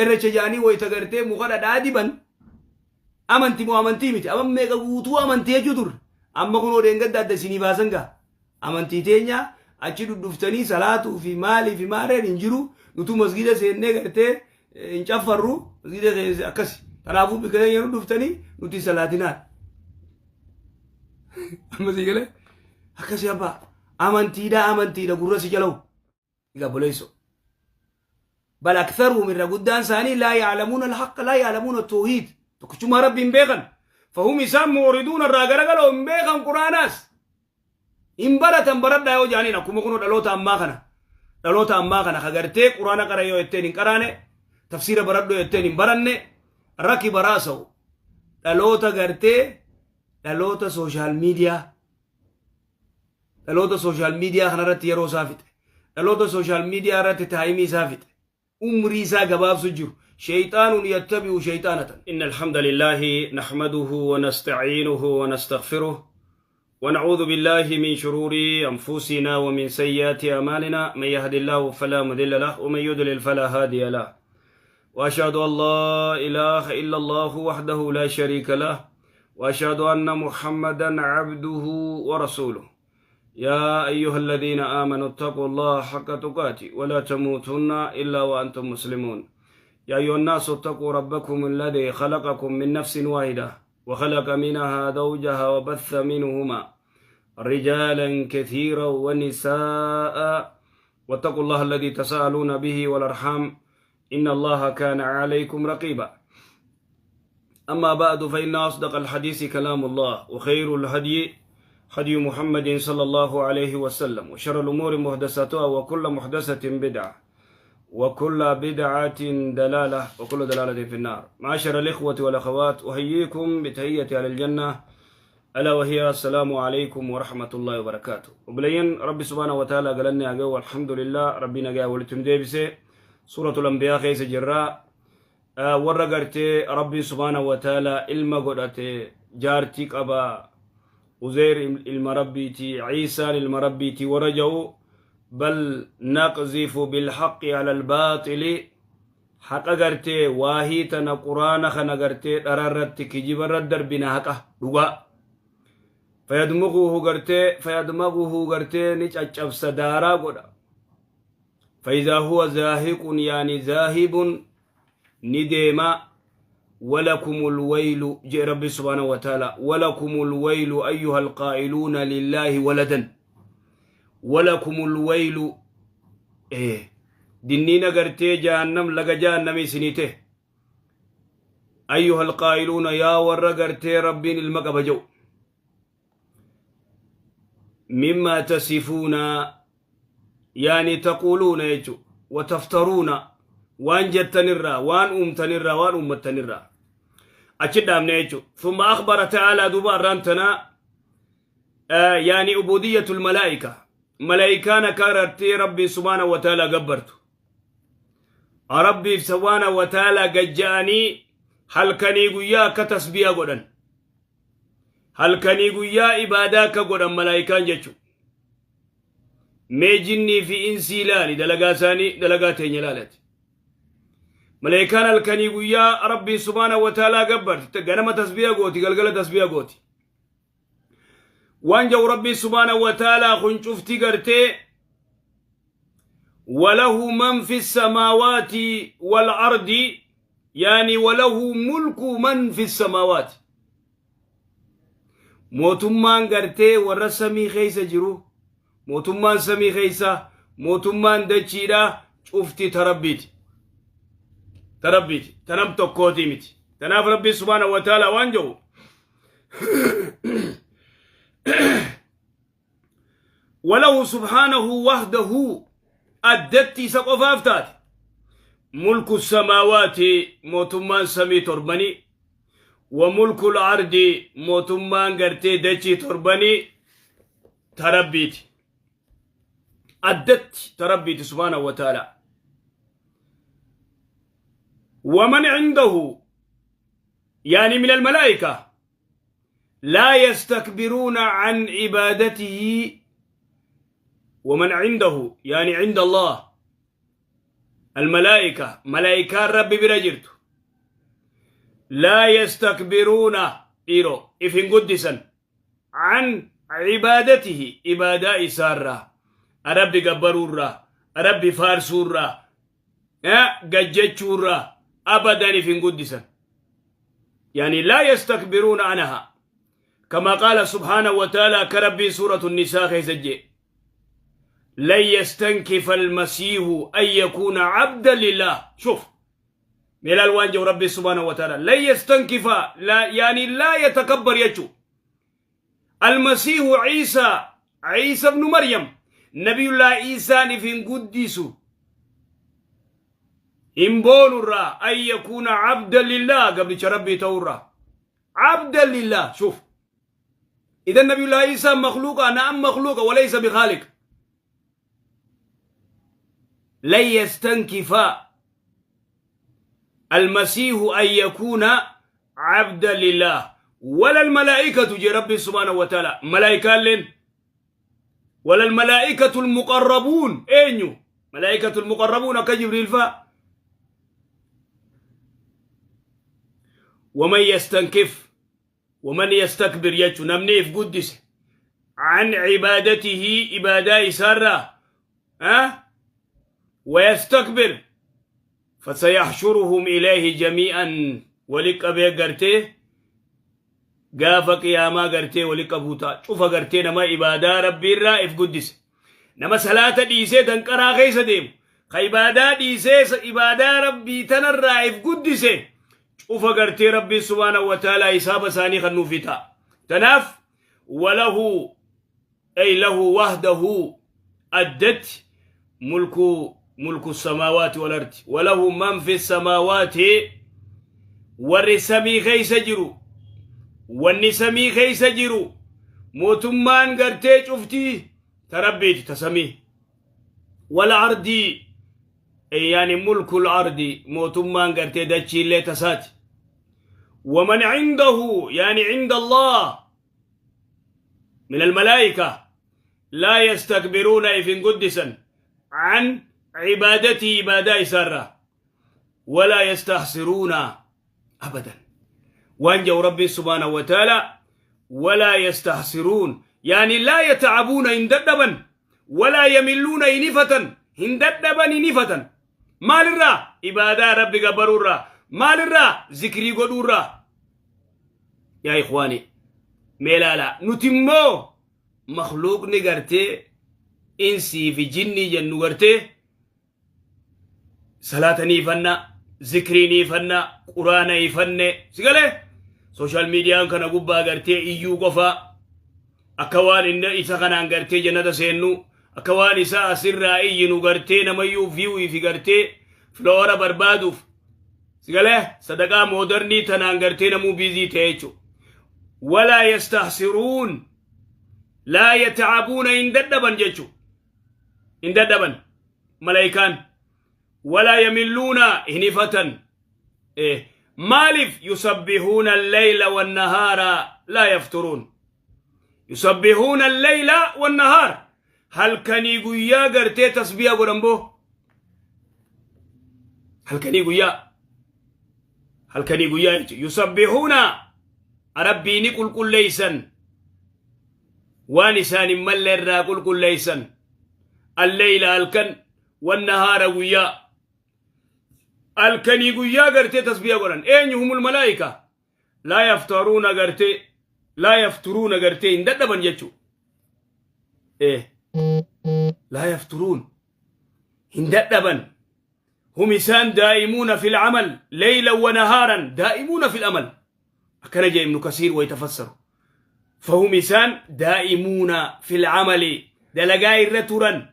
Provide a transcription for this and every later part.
Irrecha jedhanii wayita gartee muka dhadhaa diban amanti moo amantii miti? Amma meeqa guutuu amantii jechuu turre. Amma kunoo dheengadda adda isinii baasan gaa. Amantii teenya achi dhudhuftanii salaatuu fi maalii fi maarreen hin jiru. Nutu masgiida seennee gartee hin caffarru, masgiida keessa akkasi. Kanaafuu bikka teenya dhudhuftanii nuti salaatinaa. Amma sii galee akkasi abbaa amantiidha, amantiidha gurra si jalawu. Egaa boleessoo. بل أكثرهم irra guddaan isaanii لا يعلمون الحق، لا يعلمون التوحيد. Tokkichummaa Rabbi hin beekan. فهم isaan معرضون irraa garagaloo, hin beekan. Quraanaas hin baratan. Baradhaa yoo jaaniin, akkuma kunoo dhaloota ammaa kana, dhaloota ammaa kana kagartee quraana qara yoo jetteen hin qaraane, tafsiira baradhu yoo jetteen hin baranne, ركب رأسه. Dhaloota gartee dhaloota social media, dhaloota social media kanarratti yeroo isaa fixe, dhaloota social media irratti time isaa fixe, umrii isaa gabaabsu jiru. شيطان يتبع شيطانة. إن الحمد لله نحمده ونستعينه ونستغفره ونعوذ بالله من شرور أنفسنا ومن سيئات أعمالنا. من يهد الله فلا مضل له ومن يضلل فلا هادي له. وأشهد أن لا إله إلا الله وحده لا شريك له وأشهد أن محمدا عبده ورسوله. يا أيها الذين آمنوا اتقوا الله حق تقاته ولا تموتن إلا وأنتم مسلمون. يا أيها الناس اتقوا ربكم الذي خلقكم من نفس واحدة وخلق منها زوجها وبث منهما رجالا كثيرا ونساء. واتقوا الله الذي تساءلون به والأرحام إن الله كان عليكم رقيبا. أما بعد، فإن أصدق الحديث كلام الله، وخير الهدي هدي محمد صلى الله عليه وسلم، وشر الأمور محدثاتها، وكل محدثة بدعة، وكل بدعة ضلالة، وكل ضلالة في النار. معاشر الإخوة والأخوات، أحييكم بتحية أهل الجنة، ألا وهي السلام عليكم ورحمة الله وبركاته. Obboleeyyan Rabbi سبحانه وتعالى galanni haa ga'u. الحمد لله Rabbi nagaa walitti deebise. سورة الأنبياء keessa jirra. Warra gartee Rabbi سبحانه وتعالى ilma godhate, jaartii qaba, Uzeyr ilma Rabbiiti, Ciisaan ilma Rabbiiti warra ja'u, بل نقذف بالحق على الباطل. Haqa gartee waahii tana, quraana kana gartee dhararratti, kijibarra darbina, haqa dhugaa. فيدمغه gartee فيدمغه gartee ni caccabsa, daaraa godha. فإذا هو زاهق، يعني ذاهب, ni deema. ولكم الويل jee Rabbi سبحانه وتعالى. ولكم الويل أيها القائلون لله ولدا. ولكم الويل إيه dinniina gartee jahannam, laga jahannamii isinii ta'e. أيها القائلون yaa warra gartee Rabbiin ilma qaba jedhu. مما تصفون، يعني تقولون jechu, وتفترون, waan jettanirraa, waan uumtanirraa, waan uummattanirraa achi dhaabne jechu. ثم أخبر تعالى, duuba arraan tana يعني عبودية الملائكة, malaayikaan akka gartee Rabbiin سبحانه وتعالى gabbartu, Rabbiif سبحانه وتعالى gajja'anii halkanii guyyaa akka tasbiya godhan, halkanii guyyaa ibaadaa akka godhan malaayikaan jechu. Mee jinnii fi insii ilaali, dalagaa isaanii, dalagaa teenya ilaalati. Malaayikaan halkanii guyyaa Rabbiin سبحانه وتعالى gabbarti. Ganama tasbiya gooti, galgala tasbiya gooti. Waan jau Rabbiin سبحانه وتعالى kun cufti gartee وله من في السماوات والأرض، يعني وله ملك من في السماوات. Mootummaan gartee warra samii keessa jiru, mootummaan samii keessa, mootummaan dachiidha cufti ta Rabbiiti, ta Rabbiiti, ta nam tokkooti miti. Tanaaf Rabbii سبحانه وتعالى waan jedhu: وله سبحانه وحده, addatti isa qofaaf taate, ملك السماوات, mootummaan samii torbanii, وملك الأرض, mootummaan gartee dachii torbanii ta Rabbiiti, addatti ta Rabbiiti سبحانه وتعالى. ومن عنده، يعني من الملائكة، لا يستكبرون عن عبادته. ومن عنده، يعني عند الله. Almalaa'ika, malaa'ikaan Rabbi bira jirtu. Laa yastakbiruuna, dhiiroo, if hin guddisan. An cibaadatihi, ibaadaa isaarraa, Rabbi gabbaruurraa, Rabbi faarsuurraa, gajjechuurraa abadan if hin guddisan. Yani laa yastakbiruuna anaha. Kama qaala subhaanahu wa ta'ala, akka Rabbiin suuratu Nisaa keessa jee. Lan yastankifa almasiihu an yakuuna cabdan lillah. Shuf. Meelaal waan jedhu Rabbi subhaanahu wa ta'ala. Lan yastankifa, yani laa yatakabbar jechuu. Almasiihu Ciisaa, Ciisa ibnu Maryam, Nabiyullaa Iisaan if hin guddisu. Hin boonurraa an yakuuna cabdan lillah, gabricha Rabbii ta'urraa. Cabdan lillah, shuf. Idan Nabiyullaa Iisaan makhluuqa, na'am makhluuqa, walaysa bikhaaliq. Lan yastankifa almasiihu an yakuuna cabdan lillah wala almalaa'ikatu jee Rabbi subhaanahu wa ta'ala, malaa'ikaalleen, wala almalaa'ikatu almuqarrabuun. Eenyu malaa'ikatu almuqarrabuun? Akka Jibriil faa. Waman yastankif, waman yastakbir jechu, namni if guddise, an cibaadatihi, ibaadaa isaarraa, wayastakbir, fasayaxshuruhum ilayhi jamii'an, wali qabee gartee gaafa qiyaamaa gartee wali qabuuta cufa gartee nama ibaadaa Rabbiirraa if guddise, nama salaata dhiisee danqaraa keessa deemu, ka ibaadaa dhiisee ibaadaa Rabbii tanarraa if guddise cufa gartee Rabbiin subhaanahu wa ta'aalaa hisaaba isaanii kan nuufi ta'a. Tanaaf walahu, ay lahu wahdahu, addatti mulku samaawaati wal ardi, walahu man fi samaawaati, warri samii keessa jiru, wanni samii keessa jiru, mootummaan gartee cuftii ta Rabbiiti, ta samii, wal ardii, yani mulkul ardi, mootummaan gartee dachiillee tasaati, ومن عنده، يعني عند الله، من الملائكة لا يستكبرون، if hin guddisan، عن عبادته، عبادة isaarraa، ولا يستحسرون أبدا. وأنجو ربي سبحانه وتعالى ولا يستحسرون، يعني لا يتعبون، hin dadhaban، ولا يملون، hin hifatan، hin dadhaban، hin hifatan. Maalirraa? Ibaadaa Rabbi gabbaruurraa. Maalirraa? Zikrii godhuurraa. Yaa ikhwaani, meelaala, nuti immoo makhluuqni gartee insii fi jinnii jennu gartee salaata ni ifanna, zikrii ni ifanna, quraana ifanne, sigalee social mediaan kana gubbaa gartee iyyuu qofa, akka waan inni isa kanaan gartee jannata seennu, akka waan isa asirraa iyyinu gartee namayyuu view fi gartee follower barbaaduuf, sigalee sadaqaa modernii tanaan gartee namuu busy ta'e jechuudha. ولا يستحسرون، لا يتعبون، hin dadhaban jechuudha. Hin dadhaban malaayikaan. ولا يملون، hin hifatan. Maaliif? يسبحون الليل والنهار لا يفترون. يسبحون الليل والنهار، halkanii guyyaa gartee tasbiya godhan boo, halkanii guyyaa, halkanii guyyaa jechuudha. يسبحون، Rabbii ni qulqulleeysan, waan isaan hin malle irraa qulqulleeysan, الليل halkan, والنهار guyyaa, halkanii guyyaa gartee tasbiya godhan. Eenyu? هم الملائكة. لا يفترون, gartee لا يفترون, gartee hin dadhaban jechuu. لا يفترون, hin dadhaban. هم isaan دائمون في العمل ليلا ونهارا، دائمون في العمل, akkana jee Ibnu Kasiir waytafassaru. فهم isaan دائمون في العمل, dalagaa irra turan,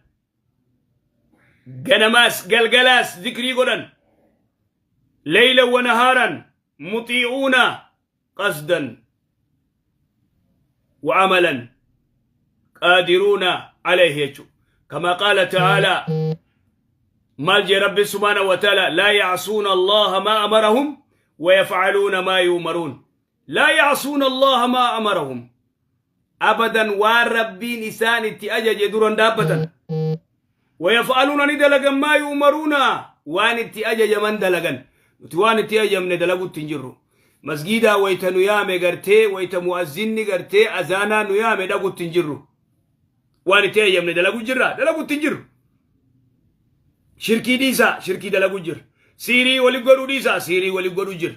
ganamaas galgalaas zikrii godhan, ليلا ونهارا، مطيعون قصدا وعملا، قادرون عليه jechu. كما قال تعالى, maal jee Rabbi سبحانه وتعالى؟ لا يعصون الله ما أمرهم ويفعلون ما يؤمرون. لا يعصون الله ما أمرهم أبدا, waan Rabbiin isaan itti ajaje duran dhaabbatan, ويفعلون, ni dalagan, ما يؤمرون. Waan itti ajajaman dalagan. Nuti waan itti ajajamne dalagutti hin jirru. Masgiidaa wayta nu yaame gartee, wayta mu'azzinni gartee azaanaa nu yaame dhagutti hin jirru. Waan itti ajajamne dalagu jirra, dalagutti hin jirru. Shirkii dhiisaa, shirkii dalagu jira. Siirii wali godhuu dhiisaa, siirii wali godhuu jira.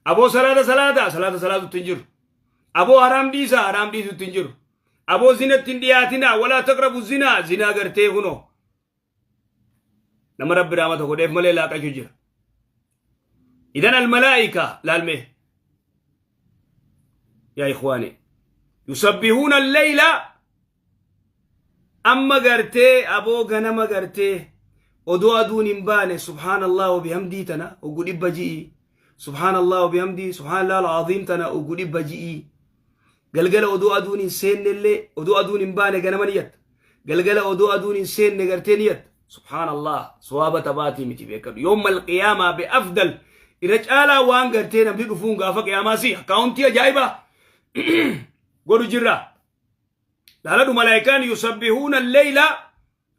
Aboo salaata salaata, salaata salaatutti hin jiru. Aboo haraam dhiisaa, haraam dhiisutti hin jiru. Aboo zinatti hin dhiyaatinaa, walaa taqrabu zinaa, zinaa gartee kunoo. Nama Rabbi rahmata godheef malee laaqachuu jira. Idan almalaa'ika laalmee. Yaa ikhwaani. Yusabbihuuna alleyla, amma gartee aboo ganama gartee odoo aduun hin baane subhaanallah wa bihamdii tana oggu 100 ji'i, subhaanallah wa bihamdii, subhaanallah al'aziim tana oggu 100 ji'i. Galgala odoo aduun hin seennellee, odoo aduun hin baane ganama niyyatta, galgala odoo aduun hin seenne gartee niyyatta. Subhaanallah, sawaaba taphaatii miti, beekadhu. Yoomma alqiyaamaa bi afdal irra caalaa waan gartee namni dhufuun gaafa qiyaamaa si akkaawuntii ajaa'ibaa godhu jirra. Laaladhu, malaayikaan yusabbihuuna alleyla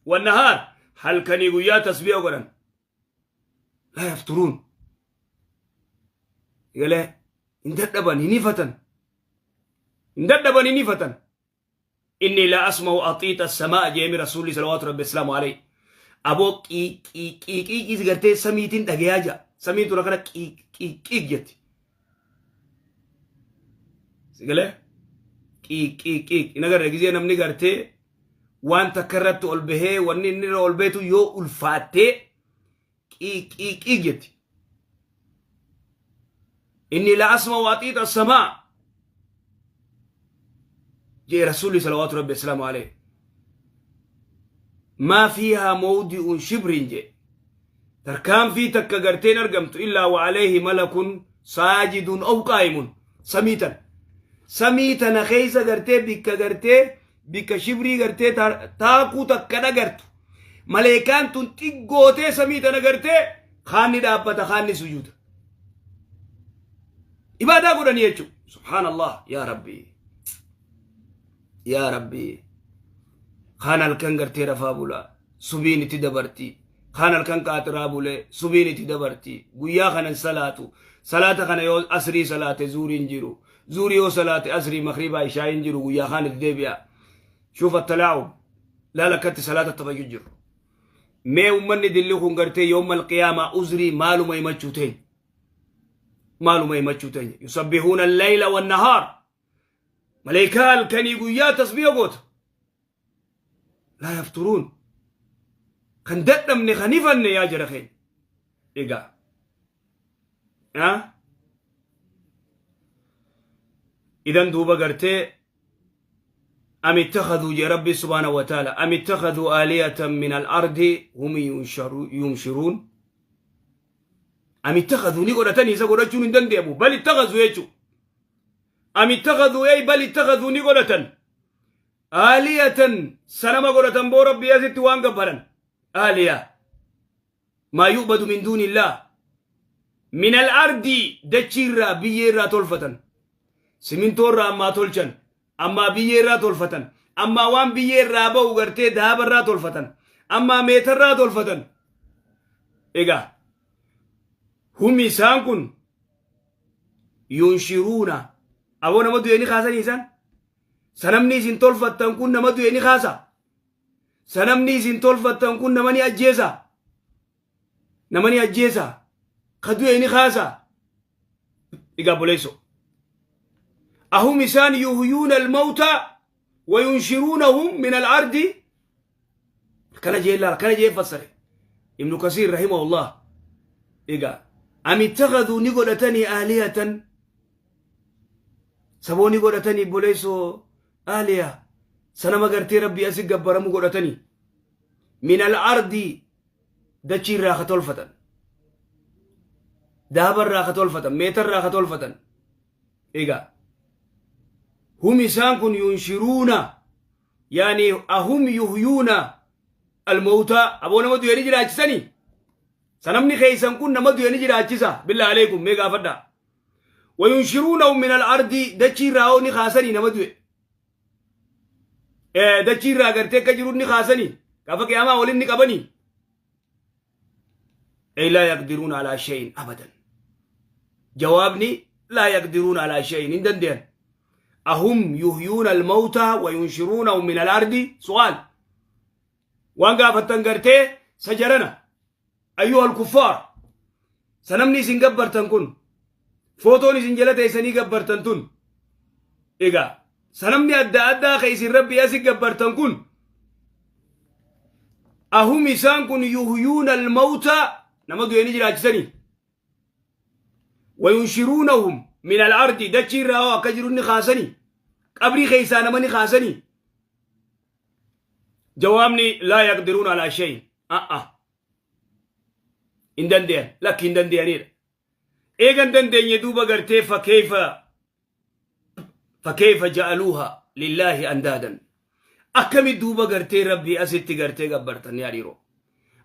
wannahaar, halkanii guyyaa tasbiiha godhan, laa yafturuun. Galee hin dadhaban, hin ifatan, hin dadhaban, hin ifatan. Inni la asma'u axiixa samaa jeemi Rasuulli salawaatu rabbi islaamu alayhi. Aboo qiiqiiqiiqii gartee samiitiin dhagayaa jira. Samiin tun akkana qiiqiiqiiq jetti. Sigalee qiiqiiqiiq hin agarre. Gizee namni gartee waan takka irratti ol bahee, wanni inni irra ol bahetu yoo ulfaattee qiiqiiqiiq jetti. Inni la asma'u axiixa samaa jee Rasuulli salawaatu rabbi islaamu alayhi. Maa fiihaa mawdi'un shibrin jee, tarkaanfii takka garteen argamtu illaa wa alayhi malakun saajidun aw qaa'imun. Samii tana, samii tana keessa gartee bikka gartee bikka shibrii gartee taakuu takka dhagartu, maleekaan tun xiggootee samii tana gartee kaanni dhaabbata, kaanni sujuuda, ibaadaa godhanii jechuudha. Subhaanallah, yaa Rabbi, yaa Rabbi. Kaan halkan gartee rafaa bulaa, subiin itti dabarti. Kaan halkan qaaxiraa bulee, subiin itti dabarti. Guyyaa kanan salaatu, salaata kana yoo asrii salaate zuuriin jiru, zuurii yoo salaate asrii, makriibaa, ishaayin jiru. Guyyaa kaan itti deebi'a. Shuuf attalaa'ub, laala akkatti salaata taphachuu jiru. Mee ummanni dilli kun gartee yoommal qiyaamaa uzrii maaluma himachuu teenya? Maaluma himachuu teenya? Yusabbihuuna alleyla wannahaar, maleekaa halkanii guyyaa tasbiya goota, laa yafturuun. Kan dadhabne, kan hifanne, yaa jara keenya. Egaa idan duuba gartee am ittakhaduu jee Rabbi subhaanahu wa ta'ala, am ittakhaduu aaliyatan min al-ardi hum yunshiruun. Am ittakhaduu, ni godhatanii, isa godhachuun hin danda'amu. Bal ittakhaduu jechuu. Am ittakhaduu, ey bal ittakhaduu, ni godhatan, aaliyatan, sanama godhatan. Boo Rabbi asitti waan gabbaran, aaliya maa yu'badu min duunillah, min al-ardi, dachii irraa, biyyee irraa tolfatan. Simintoo irraa ammaa tolchan, ammaa biyyee irraa tolfatan, ammaa waan biyyee irraa ba'u gartee daaba irraa tolfatan, ammaa meeta irraa tolfatan. Egaa hum isaan kun yunshiruuna, aboo nama du'e ni kaasanii isaan? Sanamni isin tolfattan kun nama du'e ni kaasa? Sanamni isin tolfattan kun nama ni ajjeesa? Nama ni ajjeesa? Ka du'e ni kaasa? Egaa boleesso, ahum isaan yuhyuuna almawta wa yunshiruunahum min al-ardi. Kana jee laal, kana jee fassare Ibnu Kasiir rahimahullah. Egaa am ittakhaduu, ni godhatanii, aalihatan, saboo ni godhatanii boleessoo, aaliya, sanama gartee Rabbii asi gabbaramu godhatanii, min al-ardi, dachii irraa ka tolfatan, daaba irraa ka tolfatan, meeta irraa ka tolfatan. Egaa hum isaan kun yunshiruuna, yaani ahum yuhyuuna almawtaa, aboo nama du'e ni jiraachisanii? Sanamni keessan kun nama du'e ni jiraachisa? Billaa aleekum, mee gaafadhaa. Wayunshiruunahum min al-ardi, dachii irraa hoo ni kaasanii nama du'e? Dachii irraa gartee akka jiru ni kaasanii? Gaafa qiyaamaa waliin ni qabanii? Ay laa yaqdiruuna alaa shay'in abadan. Jawaabni laa yaqdiruuna alaa shay'in, hin dandeyan. Ahum yuhyuuna almawta wa yunshiruunahum min al-ardi? Su'aal. Waan gaafattan gartee sajarana. Ayyuha al-kuffaar. Sanamni isin gabbartan kun, footoon isin jala teessanii gabbartan tun, egaa sanamni adda addaa ka isin Rabbii asi gabbartan kun, ahum isaan kun yuhyuuna almawta, nama du'e ni jiraachisanii, wayunshiruunahum min al-ardi, dachii irraa hoo akka jiru ni kaasanii, qabrii keessaa nama ni kaasanii? Jawaabni laa yaqdiruuna alaa shay, a'a, hin dandeyan, lakki, hin dandeyanidha. Eega hin dandeenye duuba gartee fakkeeyfa ja'aluuha lillaahi andaadan? Akkami duuba gartee Rabbii asitti gartee gabbartan? Yaa dhiiroo,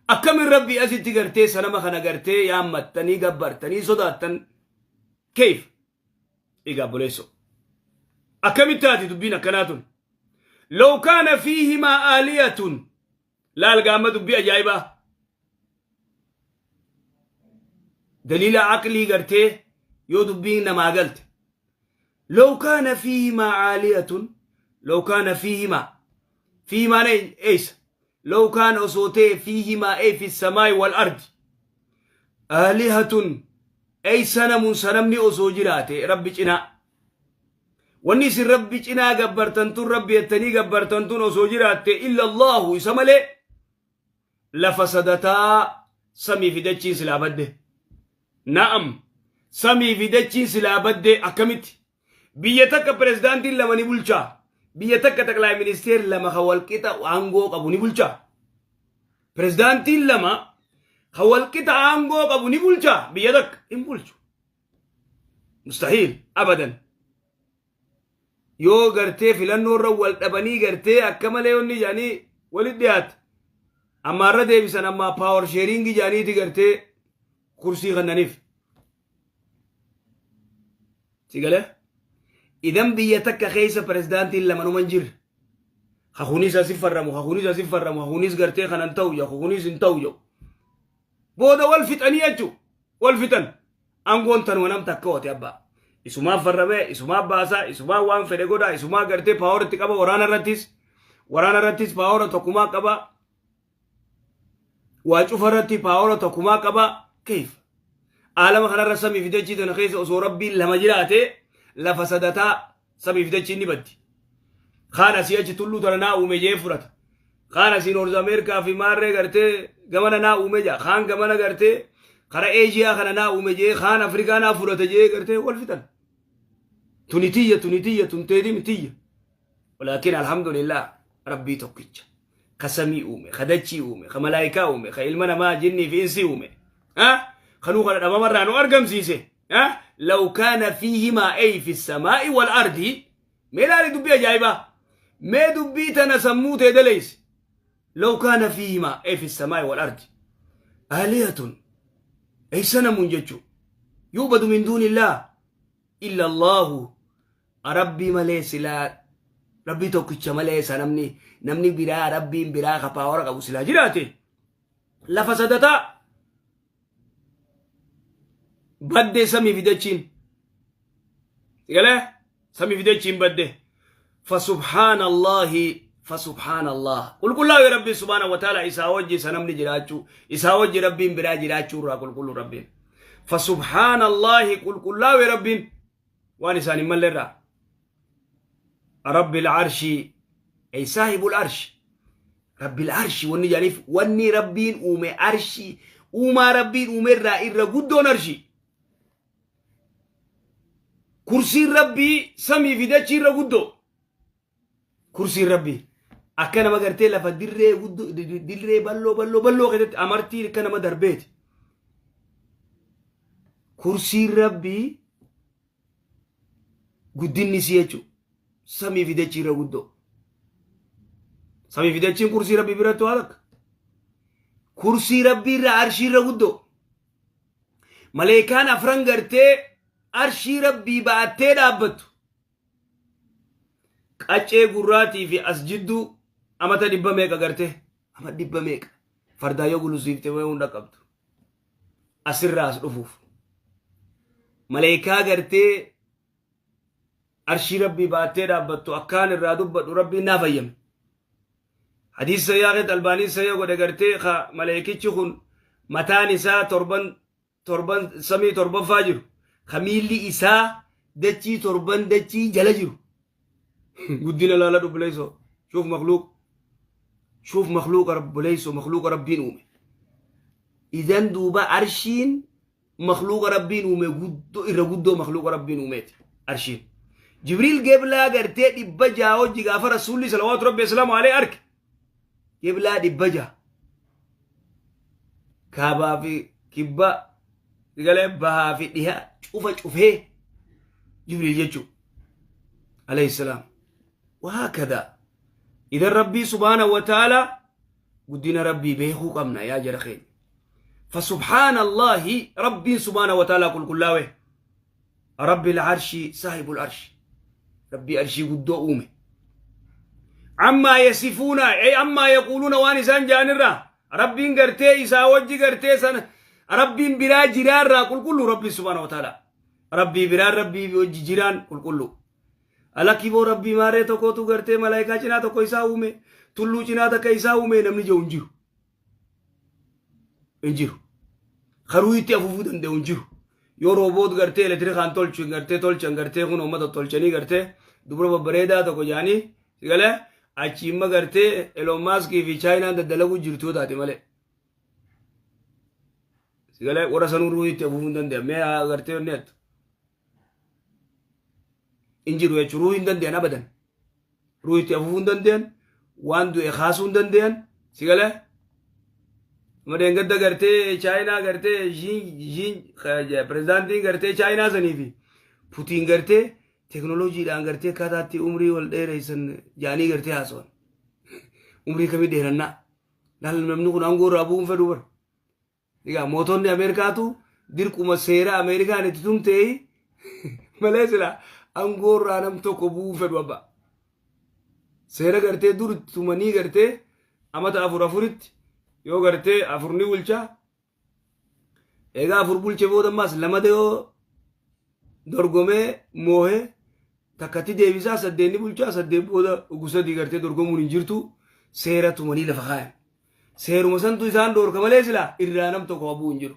akkamin Rabbii asitti gartee sanama kana gartee yaammattanii gabbartanii sodaattan? Keeyf? Egaa obboleessoo, akkamitti taati dubbiin akkanaa tun? Law kaana fiihimaa aaliyatun, laal gaama dubbii ajaa'ibaa, daliila aqlii gartee yoo dubbiin namaa galte. Law kaana fiihimaa aaliyatun, law kaana fiihimaa, fiihimaan eeysa? Law kaana, osoo ta'e, fiihimaa, ay fi samaa'i wal ardi, aalihatun, ay sanamun, sanamni osoo jiraate Rabbi cinaa, wanni isin Rabbi cinaa gabbartan tun, Rabbi jettanii gabbartan tun osoo jiraatte, illa Allahu, isa malee, lafa sadataa, samii fi dachiin silaa badde. Na'am, samii fi dachiin silaa badde. Akkamitti biyya takka pirezidaantiin lama ni bulchaa? Biyya takka xaqlaay ministeer lama ka walqixa aangoo qabu ni bulchaa? Pirezidaantiin lama ka walqixa aangoo qabu ni bulchaa biyya takka? Hin bulchu, mustahiil, abadan. Yoo gartee filannoo irra wal dhabanii gartee akka malee onni jedhanii walit dhiyaate, amma irra deebisan, amma power sharing jedhaniiti gartee kursii kannaniif. Si galee? Idan biyya takka keessa pirezidaantiin lama numa hin jirre. Kakunis asi farramu, kakunis asi farramu, kakunis gartee kanan ta'u jedhu, kakunis hin ta'u jedhu. Booda wal fixanii jechuudha. Wal fixan. Aangoon tanuma nam takka oote abbaa. Isumaa farramee, isumaa baasaa, isumaa waan fedhe godhaa, isumaa gartee power itti qaba waraana irrattis. Waraana irrattis power tokkumaa qaba. Waa cufa irratti power tokkumaa qaba. Keef? Aalama kanarra samii fi dachii tana keessa osoo Rabbiin lama jiraate, lafa sadataa, samii fi dachiin ni baddi. Kaan asii achi tulluu tana naa uume jee fudhata. Kaan asii North Ameerikaa fi maarree gartee gamana naa uume jaa. Kaan gamana gartee kara Eeshiyaa kana naa uume jee, kaan Afrikaa naa fudhata jee gartee wal fixan. Tuni tiyya, tuni tiyya, tun teetii tiyya. Walaakin alhamdulillah, Rabbii tokkicha. Ka samii uume, ka dachii uume, ka malaayikaa uume, ka ilma namaa jinnii fi insii uume. Kanuu kana dhabamarraa nu argamsiise. Law kaana fiihimaa, ay fi samaa'i wal ardi. Mee laali dubbii ajaa'ibaa. Mee dubbii tana sammuu tee daleessi. Law kaana fiihimaa, ay fi samaa'i wal ardi, aalihatun, ay sanamun jechuu, yu'badu min duunillah illa Allahu, Rabbii malee, silaa Rabbii tokkicha malee sanamni namni biraa, Rabbiin biraa ka power qabu silaa jiraate, lafa sadataa, baddee samii fi dachiin. Galee samii fi dachiin badde. Fasubhaanallahi, fasubhaanallah, qulqullaa'u Rabbi subhaana wa ta'ala. Isaa wajji sanamni jiraachuu, isaa wajji Rabbiin biraa jiraachuu irraa qulqullu Rabbiin. Fasubhaanallahi, qulqullaa'u Rabbiin waan isaan hin malle irraa. Rabbil arshi, ay saahibul arshi, Rabbil arshi wanni jedhaniif, wanni Rabbiin uume arshi, uumaa Rabbiin uume irraa irra guddoon arshi. Kursiin Rabbii samii fi dachii irra guddoo. Kursiin Rabbii akka nama gartee lafa dirree guddoo, dirree balloo balloo balloo keessatti amartii akka nama darbeeti. Kursiin Rabbii guddinni isii jechuudha. Samii fi dachii irra guddoo. Samii fi dachiin kursii Rabbii biratti waa takka. Kursii Rabbii irra arshii irra guddoo. Maleekaan afran gartee arshii Rabbii ba'attee dhaabbattu. Qaccee gurraatii fi as jidduu amata dhibba meeqa gartee? Ama dhibba meeqa? Fardaa yoo gulusiifte wayii hunda qabdu. Asirraa as dhufuuf. Maleekaa gartee arshii Rabbii baattee dhaabbattu akkaan irraa dubbadhu Rabbiin naaf hayyame. Hadiisa sayyaa keessatti Albaaniin sayyaa godhe gartee ka maleekichi kun mataan isaa torban torban samii torbaffaa jiru, ka miilli isaa dachii torban dachii jala jiru. Guddina laala dubbileessoo, shuuf makluuq, shuuf makluuqa rabbuleessoo, makluuqa Rabbiin uume. Idan duuba arshiin makluuqa Rabbiin uume guddoo irra guddoo makluuqa Rabbiin uumeeti arshiin. Jibriil geblaa gartee 600 hojii gaafa Rasuulli salawaatu Rabbi islaamu alee arge. Geblaa 600. Kaabaa fi kibba galee bahaa fi dhiha cufa cufee Jibriil jechuudha. Alayhi salaam. Wahaakada. Idan Rabbii subhaanahu wa ta'ala guddina Rabbii beekuu qabna yaa jara keenya. فسبحان الله ربي سبحانه وتعالى قل كلاوه رب العرش صاحب العرش ربي أرشي قدو أومي عما يصفون أي عما يقولون وان إسان جانرا ربي قرتي إسا وجي قرتي سنة ربي برا جرار را قل كله ربي سبحانه وتعالى ربي برا ربي وجي جيران قل كله alakki boo Rabbii maarree tokkotu gartee malaayikaa cinaa tokko isaa uume, tulluu cinaa takka isaa uume namni jiru hin jiru. Hin jiru. Karuu itti afuufuu danda'u hin jiru. Yoo rooboot gartee elektirikaan tolchu gartee tolchan gartee kun uummata tolchanii gartee dubra babbareedaa tokko jaanii galee achi imma gartee Elon Maaskii fi Chaayinaan daddalaguu jirtu yoo taate malee. Galee warra sanuu ruuhii itti afuufuu hin danda'an. Mee gartee inni jettu. Hin jiru jechuun ruuhii hin danda'an abadan. Ruuhii itti afuufuu hin danda'an, waan du'e kaasuu hin danda'an, si galee. Madeen gadda gartee Chaayinaa gartee Jiin pirezidaantiin gartee Chaayinaa sanii fi Putiin gartee teekinooloojiidhaan gartee akkaataatti umrii wal dheeressan jaanii gartee haasawan. Umrii kamii dheerannaa? Laal, namni kun aangoo irraa bu'uun fedhu bara. Egaa mootonni Ameerikaatu dirquma seera Ameerikaan itti tumtee malee sila aangoo irraa nam tokko bu'uun fedhu abba. Seera gartee dur itti tumanii gartee amata afur afuritti yoo gartee afur ni bulcha. Egaa afur bulche booda ammaas lamada yoo dorgomee moohee takkatti deebisaa, saddeet ni bulchaa, saddeet booda ugu sadii gartee dorgomuun hin jirtu, seera tumanii lafa kaayan. Seeruma santu isaan dhoorka malee sila irraa nam tokko habuu hin jiru.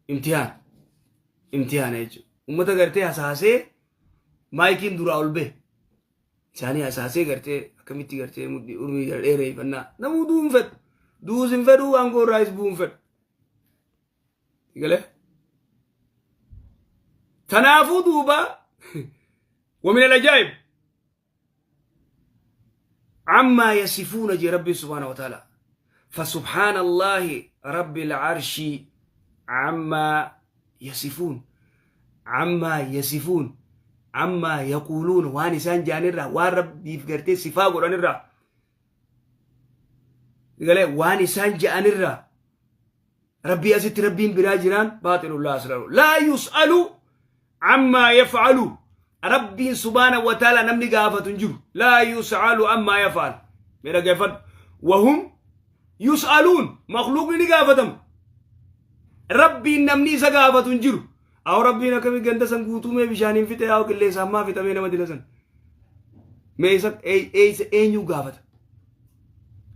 Imtihaan. Imtihaana jechuudha. Uummata gartee hasaasee maayikiin duraa ol bahe. Isaanii hasaasee gartee akkamitti gartee umrii jala dheereeffannaa. Namuu du'uu hin fedhu. Du'uus hin fedhu, aangoo irraayis bu'uu hin fedhu. Galee? Tanaafuu duuba ومن العجائب عما يصفون جي ربي سبحانه وتعالى، فسبحان الله رب العرش عما يصفون، عما يصفون، عما يقولون، waan isaan jaanirra, waan Rabbiif gartee sifaa godhanirra galee, waan isaan ja'anirra Rabbii asitti Rabbiin biraa jiraan باطل لا أصل له. لا يسأل عما يفعل، Rabbiin subhaana wa ta'ala namni gaafatu hin jiru. لا يسأل عما يفعل. Mee dhaggeeffadhu. وهم يسألون, makluuqni ni gaafatama. Rabbiin namni isa gaafatu hin jiru. Awo, Rabbiin akkamii ganda san guutuu mee bishaaniin fixe, haa qilleensa ammaa fixamee nama dila san. Mee isa eessa eenyu gaafata?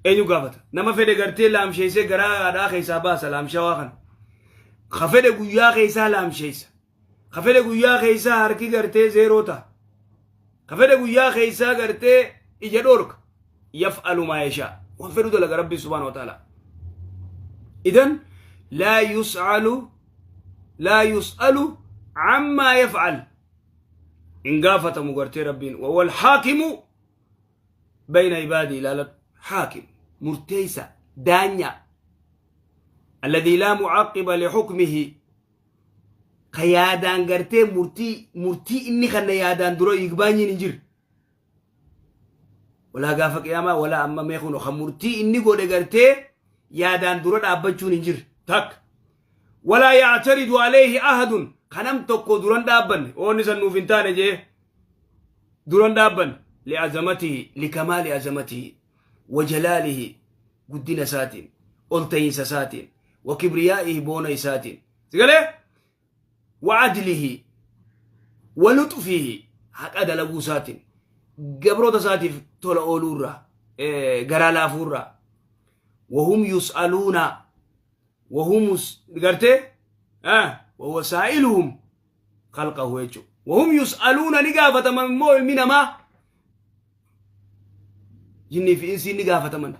Eenyu gaafata? Nama fedhe gartee laamsheessee garaa haadhaa keessaa baasa laamshawaa kana. Ka fedhe guyyaa keessaa laamsheessa. Ka fedhe guyyaa keessaa harki gartee zeeroo ta'a. Ka fedhe guyyaa keessaa gartee ija dhoorka. يفعل ما يشاء. Waan fedhu dalaga Rabbi subhaanahu wa ta'ala. إذن لا يسأل، لا يسأل عما يفعل. Hin gaafatamu gartee Rabbiin. وهو الحاكم بين عباده, لا حاكم murteessa daanya الذي لا معقب لحكمه, ka yaadaan gartee murtii inni kana yaadaan dura igbaanyiin hin jiru. Walaa gaafa qiyaamaa walaa amma mee kun ka murtii inni godhe gartee yaadaan dura dhaabbachuun hin jirre takka. ولا يعترض عليه أحد, kanam tokko duran dhaabbanne oonni san nuuf hin taane jee duran dhaabbanne. لعظمته، لكمال عظمته وجلاله, guddina isaatiin, ol ta'iinsa isaatiin, وكبريائه, boona isaatiin. Sigalee wa'adlihi wa luxfihi, haqa dalaguu isaatiin, gabroota isaatiif tola ooluurraa, garaa laafuurraa. Wahum yus'aluuna, wahum gartee wahuwa saa'iluhum khalqahu jechuudha. Wahum yus'aluuna, ni gaafataman immoo ilmi namaa, jinnii fi insiin ni gaafataman.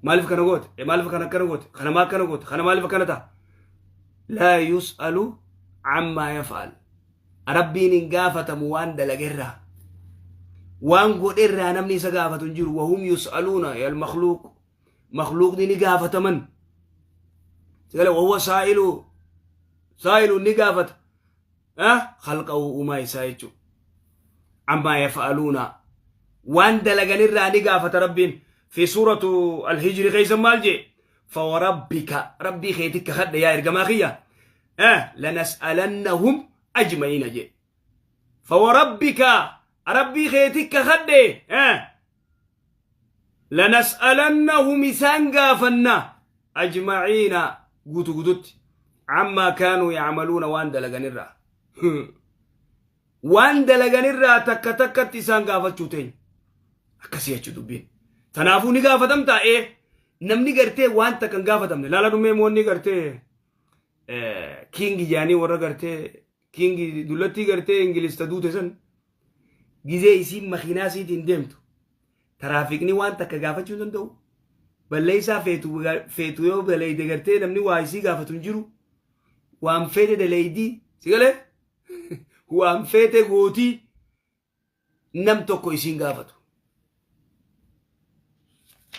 Maaliif kana goote? Maaliif kana akkana goote? Kana maa akkana goote? Kana maaliif akkana ta'a? Laa yus'alu ammaa yaf'al. Rabbiin hin gaafatamu waan dalagerraa. Waan godherraa namni isa gaafatu hin jiru. Wahum yus'aluuna al makhluuq. Makhluuqni ni gaafataman. Sigale wahuwa saa'ilu, saa'ilu ni gaafata. Khalqahu, uumaa isaa jechuudha. Ammaa yaf'aluuna, waan dalaganirraa ni gaafata Rabbiin. Fi suuratu Alhijri keessa maal jee? Fawarabbika, Rabbii keetti kakadhe yaa ergamaa kiyya. Lanas'alannahum ajma'iina jee. Fawarabbika, Rabbii keetti kakadhe. Lanas'alannahum, isaan gaafanna, ajma'iina, guutu guututti, ammaa kaanuu yacmaluuna, waan dalaganirraa. Waan dalaganirraa takka takkatti isaan gaafachuu teenya. Akkasii jechuu dubbiin. Tanaafuu ni gaafatamtaa ee namni gartee waan takka hin gaafatamne. Laala dhumee moonni gartee king jaanii, warra gartee king dullattii gartee Ingilista duute san, gizee isiin makiinaa isiitiin deemtu taraafikni waan takka gaafachuu hin danda'u. Balleessaa feetu feetu yoo daleeyde gartee namni waa isii gaafatu hin jiru. Waan feete daleeydii, si galee, waan feete gootii, nam tokko isiin gaafatu.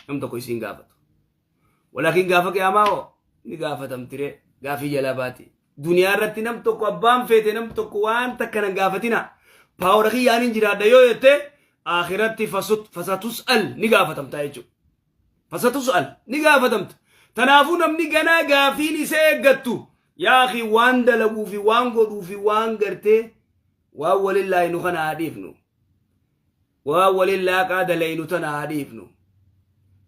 Nam tokko isiin gaafatu. Walaakin gaafa qiyaamaa hoo ni gaafatamtire, gaafii jalaa baati. Duniyaa irratti nam tokko, abbaan feete nam tokko waan takka nan gaafatina. Power kiyyaan hin jiraadha yoo jette, akhiratti fasatus'al, ni gaafatamta jechuudha. Fasatus'al, ni gaafatamta. Tanaafuu namni ganaa gaafiin isa eeggattu, yaa akhi, waan dalaguu fi waan godhuu fi waan gartee waan walillaahi nu kana haa dhiifnu. Waan walin laaqaa dalaynu tana haa dhiifnu.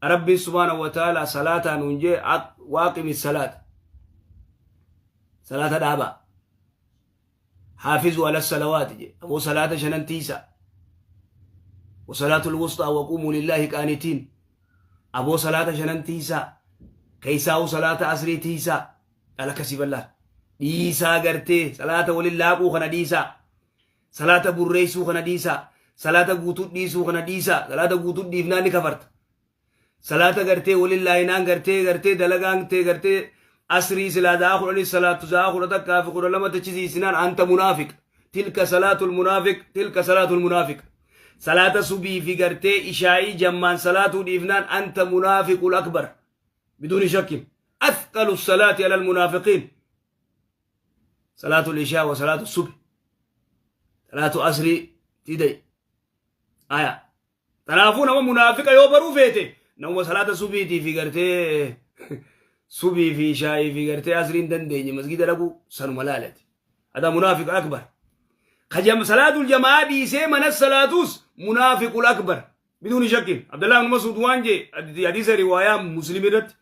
Rabbiin subhaanahu wa ta'ala salaataa nuun jee, waaqimi salaata. Salaata dhaabaa. Haafizuu ala salawaati jee. Aboo, salaata shanan tiisa. Wasalaatul wusxaa waquumuu lillaahi qaanitiin. Aboo, salaata shanan tiisaa. Keessaa'uu salaata asrii tiisaa. Dhala akkasii bal'aa. Dhiisaa gartee salaata walin laaquu kana dhiisaa. Salaata burreessuu kana dhiisaa. Salaata guutuu dhiisuu kana dhiisaa. Salaata guutuu dhiifnaan ni kafarta. Salaata gartee walin laayinaan gartee dalagaan tee gartee asrii silaa za'a 10 salaatu za'a 11 fi 12 tachisiisinaan anta munaafiq. Tilka salaatul munaafiq, tilka salaatul munaafiq. Salaata subii fi gartee ishaa'ii jammaan salaatuu dhiifnaan anta munaafiqul akbar. Biduuni shakkin. Athqalu salaati alal munaafiqiin. Salaatul ishaa wa salaatu subi. Salaatu asrii tidai. Aya. Kanaafuu nama munaafiqa yoo baruu feete, nama salaata subiitii fi gartee subii fi ishaa'ii fi gartee asrii hin dandeenye masgida dhaquu sanuma laalati. Hada munaafiqa akbar. Kajam salaatul jamaa dhiisee mana salaatus munaafiqul akbar. Biduuni shakkin. Abdullah ibn Mas'ud waan jee hadiisa riwaayaa Muslim irratti.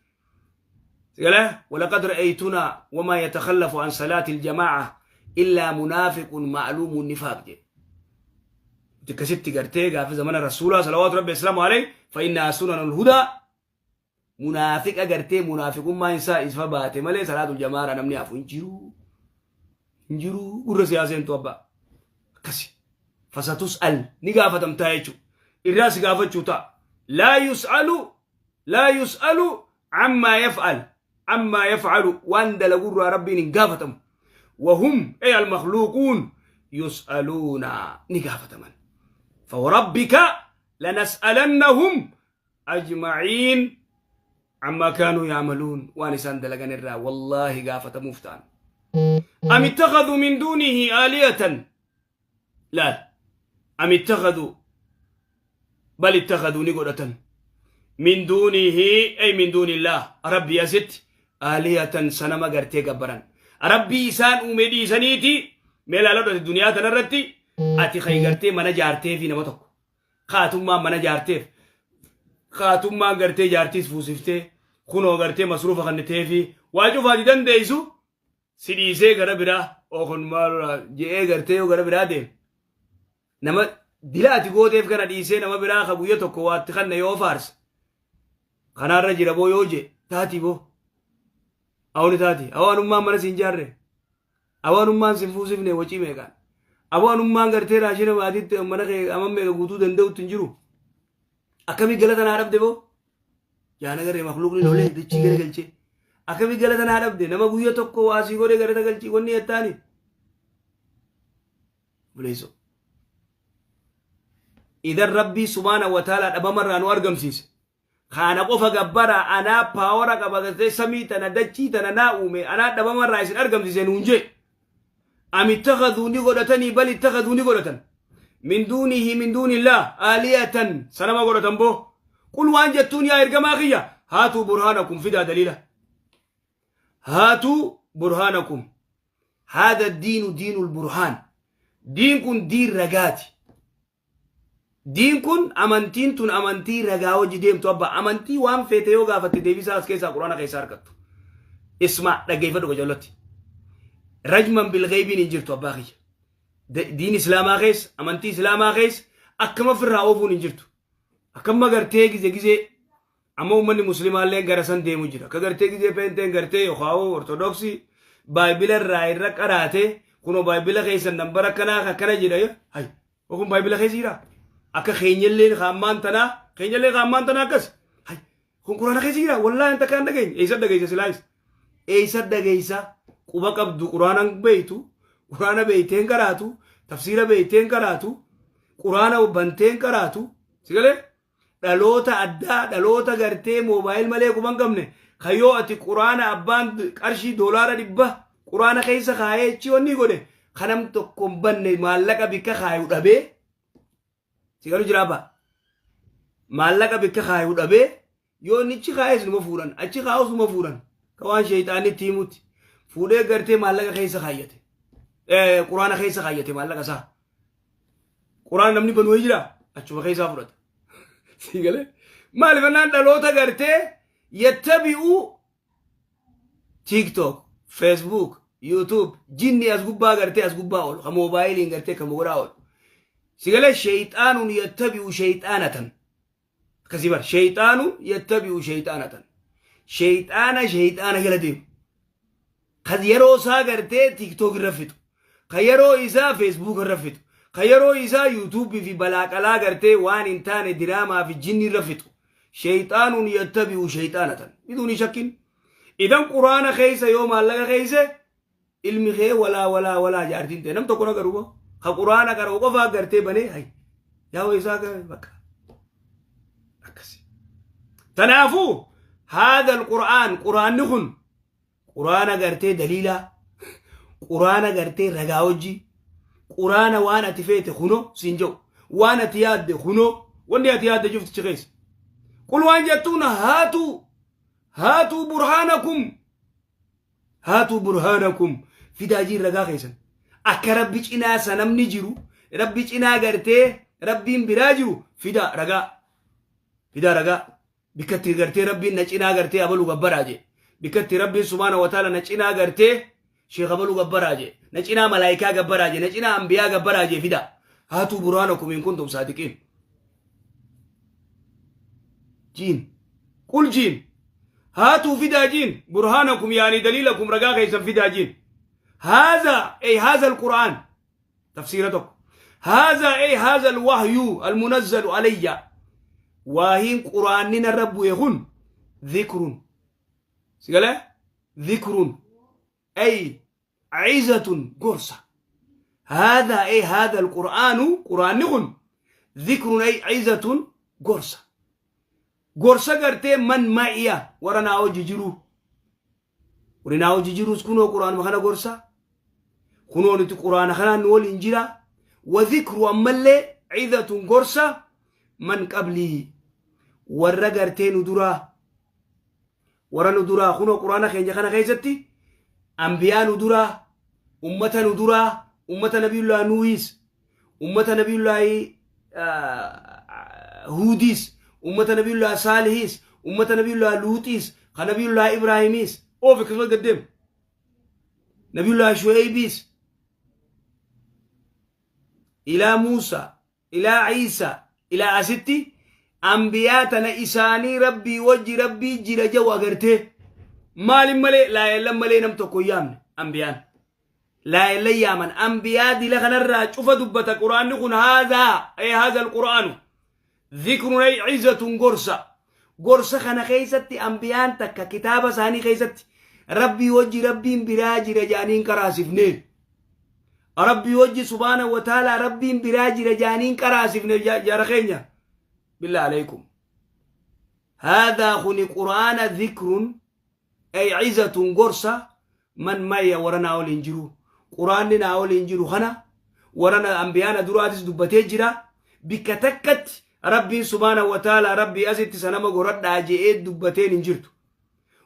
Sigala walaqad ra'aytunaa wamaa yatakhallafu an salaatil jamaa'a illaa munaafiqun ma'luumun nifaaq jee. Akkasitti gartee gaafa zamana Rasuulaa salawaatu Rabbi islaamu alayhi fa innaa sunanul hudaa, munaafiqa gartee munaafiqummaan isaa ifa baate malee salaatul jamaara namni hafu hin jiru. Hin jiru, gurra siyaaseentu abbaa. Akkasi. Fasatus'al, ni gaafatamtaa jechuudha. Irraa si gaafachuu ta'a. Laa yus'alu, laa yus'alu ammaa yaf'al, ammaa yaf'alu, waan dalagurraa Rabbiin hin gaafatamu. Wahum ay al-makhluuquun yus'aluuna, ni gaafataman. Fawarabbika lanas'alannahum ajma'iin ammaa kaanuu yaamaluun, waan isaan dalagan irraa wallaahi gaafatamuuf ta'an. Am ittakhadhu min duunihi aaliyatan, laal, am ittakhadhu, bal ittakhadhu, ni godhatan, min duunihi ay min duunillah, Rabbii asitti, aaliyatan, sanama gartee gabbaran. Rabbii isaan uume dhiisaniiti. Mee laaladhu, ati duniyaa tanarratti ati kay gartee mana jaarteefi nama tokko kaatummaan mana jaarteef, kaatummaan gartee jaartiis fuusiftee, kunoo gartee masruufa kanniteefi, waa cufaati dandeessu. Si dhiisee gara biraa ookun maal je'ee gartee yoo gara biraa deeme, nama dila ati gooteef kana dhiisee nama biraa ka guyya tokko waatti kanna yoo faarse, kanaarra jira boo yoo jee taati boo, awni taati. Awaanummaan mana siin jaarre, awaanummaan sin fuusifne, wacii meeqaan awaanummaan gartee raashina baatitti mana kee amma meeqa guutuu danda'utti hin jiru. Akkamii galata naa dhabde boo yaana garee makluuqni lolee dachii gara galchee, akkamii galata naa dhabde, nama guyya tokko waasii godhe galata galchii wanni jettaani buleessoo. Idan Rabbii subhaana wa ta'ala dhabamarraa nu argamsiise. Kana qofa gabbara, anaa power qaba, gartee samii tana dachii tana naa uume, anaa dhabamarraa isin argamsiise nuun jee. أم اتخذوا ni godhatanii, بل اتخذوا ni godhatan. من دونه، من دون الله، آلهة sanama godhatan boo. قل waan jettuun yaa ergamaa kiyya, هاتوا برهانكم, fidaa daliila. هاتوا برهانكم. هذا الدين دين البرهان. Diin kun diin ragaati. Diin kun, amantiin tun amantii ragaa hojii deemtu abba. Amantii waan feete yoo gaafatte deebisaa as keessaa Quraana keessaa argattu. اسمع, dhaggeeffadhu qajeellotti. رجما بالغيب iin hin jirtu, abbaa kiyya. Diin Islaamaa keessa, amantii Islaamaa keessa akkama ofirraa oofuun hin jirtu. Akkama gartee gize gizee amma uummanni muslimaallee gara san deemu jira. Akka gartee gizee peenteen gartee yookaan Ortodoksii baayibila irraa irra qaraatee, kunoo baayibila keessa nambara akkanaa akkana jedha. Hay, kun baayibila keessa jira. Akka keenyallee kaammaan tanaa, keenyallee kaammaan tanaa akkas. Hay, kun Quraana keessa jira. Wallaahi anta kan dhageenya. Eessa dhageessa silaayis? Eessa dhageessa? Quba qabdu, Quraana beeytu, Quraana beeyteen qaraatu, tafsiira beeyteen qaraatu, Quraana banteen qaraatu. Sigalee? Dhaloota addaa, dhaloota gartee mobile malee quban qabne, kayyoo ati Quraana abbaan qarshii $100 Quraana keessa kaayee chi wanni godhe kanam tokko hin banne, maallaqa bikka kaayu dhabee si galu jira abbaa, maallaqa bikka kaayu dhabee, yoo inni achi kaayes numa fuudhan, achi kaa'us numa fuudhan, ka waan sheeyxaanni itti himutti fuudhee gartee maallaqa keessa kaayyate, Quraana keessa kaayyate. Maallaqa isaa Quraana namni banuu jira, achuma keessaa fudhata. Si galee? Maaliif jennaan dhaloota gartee yattabi'uu TikTok, Facebook, YouTube, jinni as gubbaa gartee as gubbaa oolu, ka moobaayiliin gartee ka mogoraa oolu. Si galee? شيطان يتبع شيطانة. Akkasii bara شيطان يتبع شيطانة. Sheeyxaana sheeyxaana jala deemu. Ka yeroo isaa gartee TikTok irra fixu. Ka yeroo isaa Facebook irra fixu. Ka yeroo isaa YouTube fi balaaqalaa gartee waan hin taane diraamaa fi jinni irra fixu. شيطان يتبع شيطانة. بدون شك. Idan Quraana keessa yoo maallaqa keessa ilmi kee walaa walaa walaa jaartiin ta'e nam tokko na garuu ka Quraana qara'u qofaa gartee banee hay yaa isaa bakka akkasi. Tanaafuu هذا القرآن, Quraanni kun Quraana gartee daliilaa, Quraana gartee ragaa hojii, Quraana waan ati feete kuno siin jedhu, waan ati yaadde kuno, wanni ati yaadde juftichi keessa. قل waan jettuun, هاتوا هاتوا برهانكم، هاتوا برهانكم, fidaa jiin ragaa keessan, akka Rabbi cinaa sanamni jiru, Rabbi cinaa gartee Rabbiin biraa jiru fidaa ragaa, fidaa ragaa. Bikkatti gartee Rabbiin na cinaa gartee abaluu gabbaraa jee, bikkatti Rabbiin subhaana wa ta'ala na cinaa gartee sheekh abaluu gabbaraa jee, na cinaa malaayikaa gabbaraa jee, na cinaa ambiyaa gabbaraa jee fidaa. هاتوا برهانكم إن كنتم صادقين jiin. قل jiin, هاتوا fidaa jiin, برهانكم يعني دليلكم, ragaa keessan fidaa jiin. هذا أي هذا القرآن, تفسيرتك هذا أي هذا الوحي المنزل علي, waahiin Quraanni narra bu'e kun, ذكر, sigalee, ذكر أي عظة, gorsa. هذا أي هذا القرآن, Quraanni kun, ذكر أي عظة, gorsa, gorsa gartee من معي, warra naa hojii jiru, warri naa hojii jirus kunoo Quraanuma kana gorsa, kunoo nuti Quraana kanaan nu waliin jira. وذكر ammallee عظة, gorsa, من قبلي, warra gartee nu duraa, warra nu duraa. Kunoo Quraana keenya kana keessatti ambiyaa nu duraa, ummata nu duraa, ummata Nabiyullaa Nuuhis, ummata Nabiyullaahi Huudis, ummata Nabiyullaa Saalihis, ummata Nabiyullaa Luuxiis, ka Nabiyullaa Ibraahimis oof akkasumas gaddeemu. Nabiyullaahi Shu'aybiis ilaa Muusaa ilaa Iisaa ilaa asitti ambiyaa tana isaanii Rabbii wajji Rabbii jira jedhu agartee maalin malee laayellan malee nam tokko hin yaamne ambiyaan laayellan yaaman ambiyaa dila kanarraa cufa dubbata quraanni kun haazaa ay haaza alqur'aanu Zikrun ay izatun gorsa. Gorsa kana keessatti ambiyaan takka kitaaba isaanii keessatti Rabbii wajji Rabbiin biraa jira jedhanii hin qaraasifne. Rabbii wajji subhaana wa ta'ala Rabbiin biraa jira jedhanii hin qaraasifne jara keenya. Billah alaykum. Haadhaa kuni quraana zikrun ay izatun gorsa man maya warra naa waliin jiru quraanni naa waliin jiru kana warra na ambiyaana duraatis dubbatee jira bikka takkatti Rabbiin subhaana wa ta'ala Rabbii asitti sanama goradhaa je'ee dubbateen hin jirtu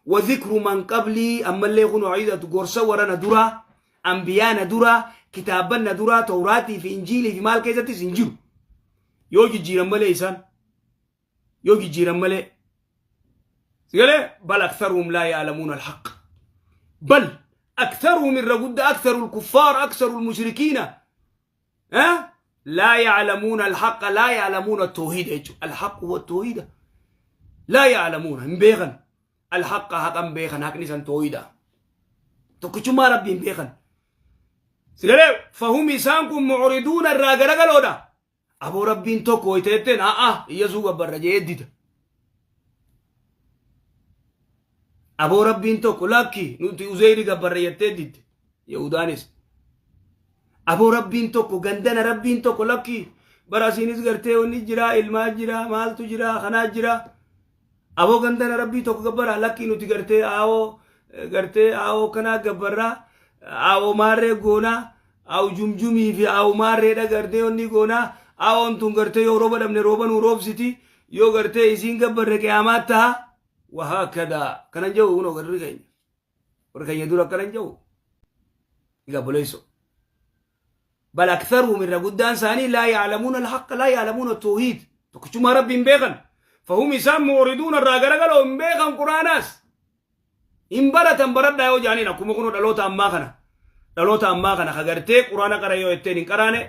wa zikru man qablii ammallee kun izatu gorsa warra na duraa ambiyaana duraa kitaabban na duraa tawraatii fi injiilii fi maal keessattis hin jiru yoo jijjiiran malee isaan yoo jijjiiran malee sigalee bal aktharuhum laa ya'lamuuna alhaq bal aktharuhum irra gudda aktharu alkuffaar aktharu almushrikiina laa ya'lamuuna alhaqa laa ya'lamuuna tawhiida jechuudha alhaq huwa tawhiida laa ya'lamuuna hin beekan alhaqa haqan beekan haqni san tawhiida tokkichummaa Rabbii hin beekan sigalee fahum isaan kun mucriduuna irraa garagaloodha Aboo Rabbiin tokko wayita jetteen a'a Iyyasuu gabbarra jedhee dida. Aboo Rabbiin tokko lakki nuti Uzeyri gabbarra jettee didde. Yahudaanis. Aboo Rabbiin tokko gandana Rabbiin tokko lakki bara asiinis gartee wanni jira ilmaa jira maaltu jira kanaa jira. Aboo gandana Rabbii tokko gabbaraa lakki nuti gartee aawoo gartee aawoo kanaa gabbarraa aawoo maarree goonaa Aw jumjumii fi aw maarreedha gartee onni goonaa awoon tun gartee yoo rooba dhabne rooba nuu roobsiti yoo gartee isiin gabbarre qiyaamaa taha wahaakadaa kanan jedhu kunoo warri keenya warri keenya dura akkanan jedhu egaa boleesso bal aktharuhum irra guddaan isaanii laa ya'lamuuna alhaqqa laa ya'lamuuna tawhiid tokkichummaa Rabbi hin beekan fahum isaan mu'riduuna irraa garagaloo hin beekan quraanaas Hin baratan baradhaa yoo jaaniin akkuma kunoo dhaloota ammaa kana dhaloota ammaa kana ka gartee quraana qara yoo jetteen hin qaraane